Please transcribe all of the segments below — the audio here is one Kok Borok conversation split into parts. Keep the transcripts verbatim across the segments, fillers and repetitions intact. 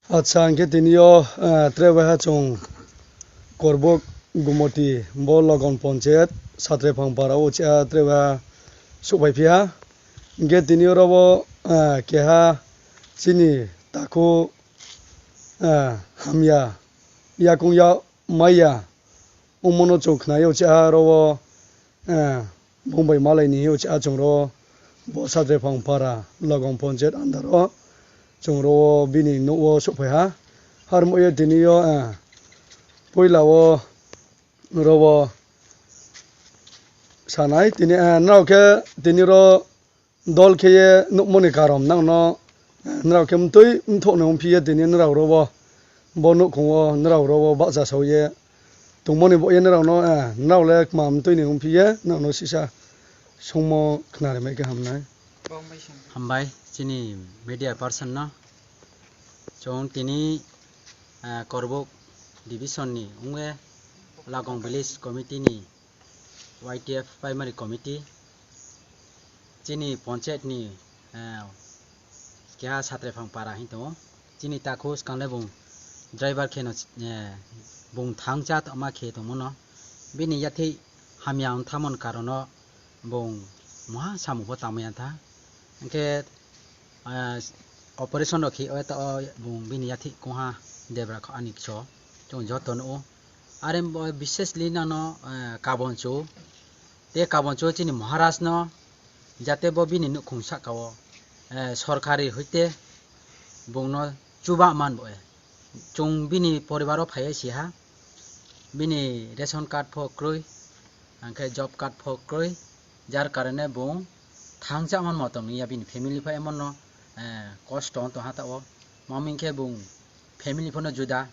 Acha, hwnkhe tini o, eh, tre waiha chwng Korbok Gumoti bo Logon Ponchayat Satraiphang para o cha tre waiha supai phiya. Hwnkhe tini oro bo, eh, keha chini takhu, eh, hamya yakung ya maya wngmano chwng khnaio cha oro o, eh, Bumbai malaini o cha chwng ro bo Satraiphang para Logon Ponchayat under o chwng ro bini nuk o supai ha. Harmo ye tini o, eh, puila o ro o sanai tini, eh, nrao khe tini ro dol khe ye nukmani karom nangno, eh, nrao khe mtwi mthokno wngphi ye tini nrao ro bo, bo nukhung o nrao ro bo bahcha sao ye tongmani bo ye nrao no, eh, nrao le kma mtwi ni wngphi ye nrao no sisa songmo khna rimai khe hamnai. Hambai chini media person no. Chwng tini, eh, Korbok division ni wngwi Lagong village committee ni Y T F primary committee chini ponchayat ni, eh, keha Satraiphang para hin tongo. Chini takhu swkang le bung driver kheno, eh, bung thangcha tongma khe tongmano. Bini yathwi hamya wng thamon karono bung moha samung bo tangmaya tha. Hwnkhe, ah, operation rok khe o ta o bung bini yathwi kongha debra kho ani kcho chwng joto nugo. Are bo bisesli nano, eh, kabonchu. Te kabonchu chini Maharaj no jate bo bini nukhung saka o, eh, sorkari hoite bung no chuba man bo e. Chwng bini poribar o phai siha. Bini ration card pho kwrwi, hwnkhe job card pho kwrwi, jar karone bung thangcha man motom ya bini family pho emon no, eh, kosto wng tong ha ta o. Mami khe bung family pho no juda,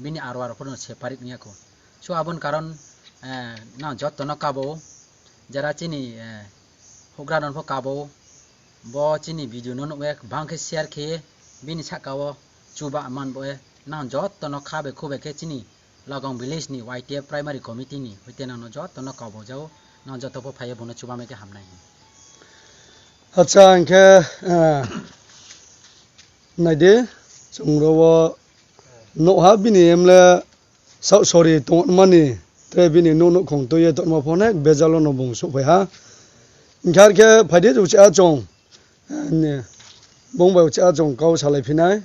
bini aro aro pho no separate wngya kho. So aboni karon, eh, nang joto no kabo, jara chini, eh, hugra no pho kabo, bo chini video no nukhe bang khe share khe bini saka o chuba man bo e nang joto no kha bai khu bai khe chini Lagong village ni Y T F primary committee ni hoite nang no joto no kabo jao nang joto pho phai bono chuba mai khe hamnai. Acha hwnkhe, eh, naidi chwng ro o nukha bini emle Sa-, sorry, tongmani, tei bini nuk nukhung twi tongma pho nek bejalo no bung suphai ha. Hwnkhe ar khe phaidi uchi achong, eh, bung bai uchi achong kau salai phinai.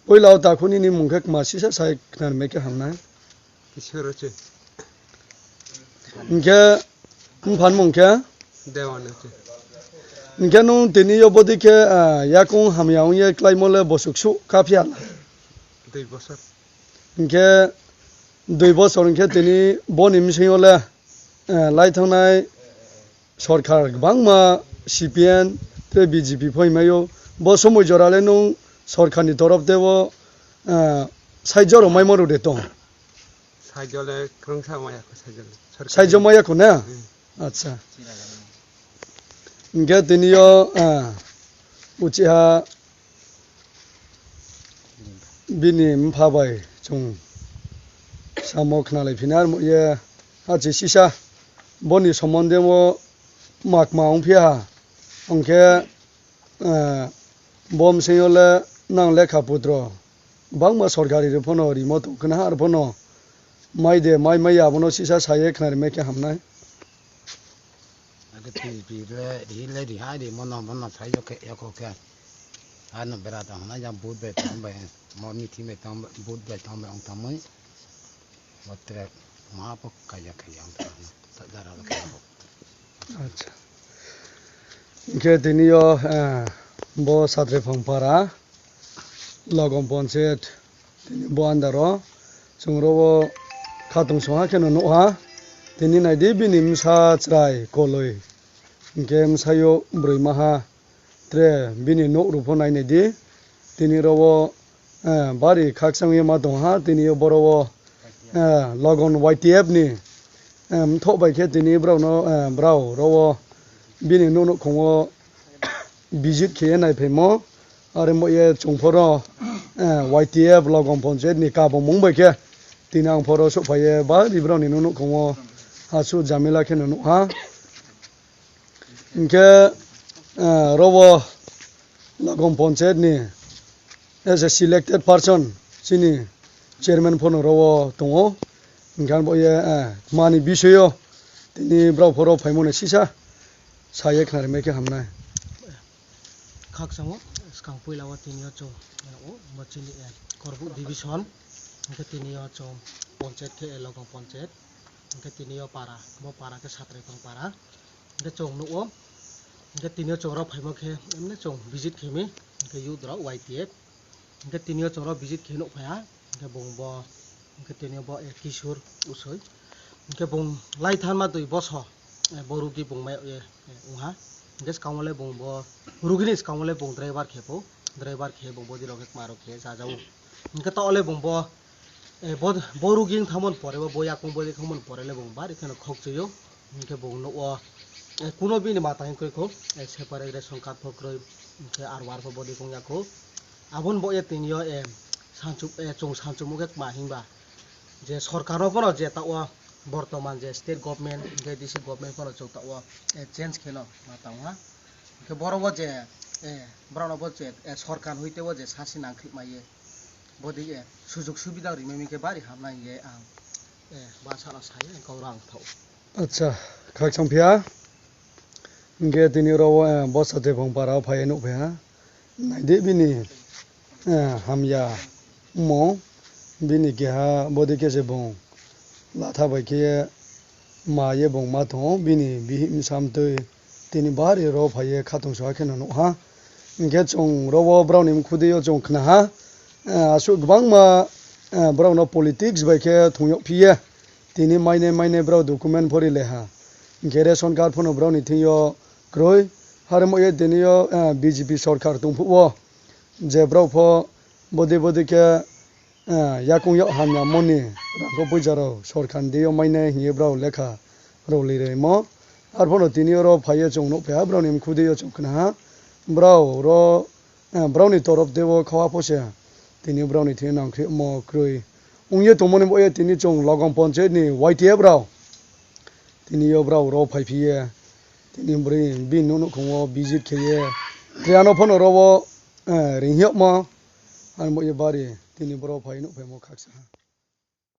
Puila o takhuni ni mung khe kma sisa sai khnar me khe hamnai. Kishore che. Hwnkhe Buphan mung khe? Dewan ase. Hwnkhe nung tini yo bodi khe, ah, yakung hamya wngye klaimo le bosuk su kaphiya la. Dui bosor. Hwnkhe dui bosor hwnkhe tini boni bisingo le, eh, lai thangnai sorkar kwbangma C P M tei B J P phoi maio. Bo somoi jora le nung sorkar ni torof tebo, eh, saijo rok maimo rwde tong. Saijo le kwrwngsa maya kho, saijo le. Sorkar. Saijo maya kho na? Hmm. Acha. Hwnkhe tini yo, ah, uchiha bini mpha bai chwng samo khnalai phina armo ye hachi sisa boni somonde mo makma wng phiya ha. Hwnkhe, eh, bo msingyo le nang lekha putro bangma sorkari rok phano rimo tong khna ha, aro phano mai de mai maya abono sisa saye khna rimai khe hamnai. Ake T V le ri le ri hai ri mono mono sai yo khe yako khe. Ano bera ta hona jang but bai tong bai mo meeting bai tong but bai tong bai ong tong mui. Botre ma po kaya kaya ong tong ta jara lo kaya. Acha. Hwnkhe tini yo, eh, bo Satraiphang para Logom Ponchayat tini bo andaro chwng ro o khatung songha kheno nukha. Tini naidi bini bwsa chwrai koloi hwnkhe bwsayo bwrwi maha. Tre bini nok rok pho nai nai di. Tini oro o, eh, bari khakchang ye ma tong ha. Tini o boro o, eh, Logon Y T F ni, eh, mthok bai khe tini borok no, eh, borok oro o bini nok nukhung o visit khe ye nai phaimo. Are mo ye chwng phoro, eh, Y T F Logon Ponchayat ni kabamung bai khe tini ang phoro sok phai ye bari borok ni nok nukhung o hasu jamila khe no nuk ha. Hwnkhe, eh, oro o Logom Ponchayat ni as a selected person, chini chairman phano rowo tongo. Hingkhe bo ye, eh, mani bisoyo tini brao phoro phaimani sisa saye khnari mai khe hamnai. Khakchangma, swkang puila o tini o chwng, eh, o bo chini, eh, Korbuk division, hingkhe tini o chwng ponchayat khe, eh, Logong ponchayat, hingkhe tini o para, bo para khe Satraipang para, hingkhe chwng nugo, hingkhe tini o chwng rok phaima khe, emne chwng visit khaimi, hingkhe youth rok Y T F, hingkhe tini o chwng rok visit khe nuk phaiha, hingkhe bung bo, hingkhe tini o bo, eh, Kishore Usoi, hingkhe bung lai thanma dui boso, eh, bo rugi bung mai, eh, eh, wngha. Hingkhe swkango le bung bo rugini swkango le bung driver khe pho, driver khe bung body rok khe kwma rok khe chajago. Hingkhe to le bung bo, eh, bo, bo rugi wng thangmani pore bo, bo yakung body wng thangmani pore le bung bari kheno khokchwio. Hingkhe bung nugo, eh, kuno bini mata hingkhe kho, eh, separate ration card pho kwrwi, hingkhe R O R pho body wng yakho. Aboni bo ye tini o, eh, sanchuk, eh, chwng sanchukmung khe kwma himba. Je sorkar no phano je ta o bortoman je state government hingkhe D C government phano chwng ta o, eh, change kheno ma tong ha. Hingkhe borok bo je, eh, borok no bo je, eh, sorkar hoi tei o je sasi nang khrik mai ye. Bodi, eh, sujug subida rimai khe bari hamnai ye ang, eh, basa no sai ang kok rang thok. Acha, khakchang phiya. Hingkhe tini oro, eh, bosa tei bong para o phai nuk phiya. Naidi bini, eh, hamya mo bini keha bodi khe se bong latha bai khe ma ye bong ma tongo bini bihih bwsa twi tini bari oro phai ye khatungsa khe no nuk ha. Hingkhe chwng oro o borok ni mkhudui o chwng khna ha, eh, aswk kwbangma, eh, borok no politics bai khe thung yok phi ye. Tini maine maine borok document pho ri le ha. Hingkhe ration card phano borok ni thing yo kwrwi. Harmo ye tini yo, eh, B J P sorkar tong phuh o. Je borok pho bodi bodi khe, eh, yakung yok hamya moni rang kho puisa rok sorkar ni deyo maine hingye borok lekha rok li rwimo. Arphano tini oro phai ye chwng nuk phi ha borok ni mkhudui o chwng khna ha. Borok oro, eh, borok ni torop tei o kha pho se tini borok ni thing nang khe mo kwrwi. Wng ye tongmani bo ye tini chwng Logong ponchayat ni Y T F rok. Tini yo borok oro phai phi ye. Tini bwrwi bini nukhung o visit khe ye. Tei ano phano oro o, eh, ring yok mo. Ani bo ye bari tini borok phai nuk phai mo khaksa.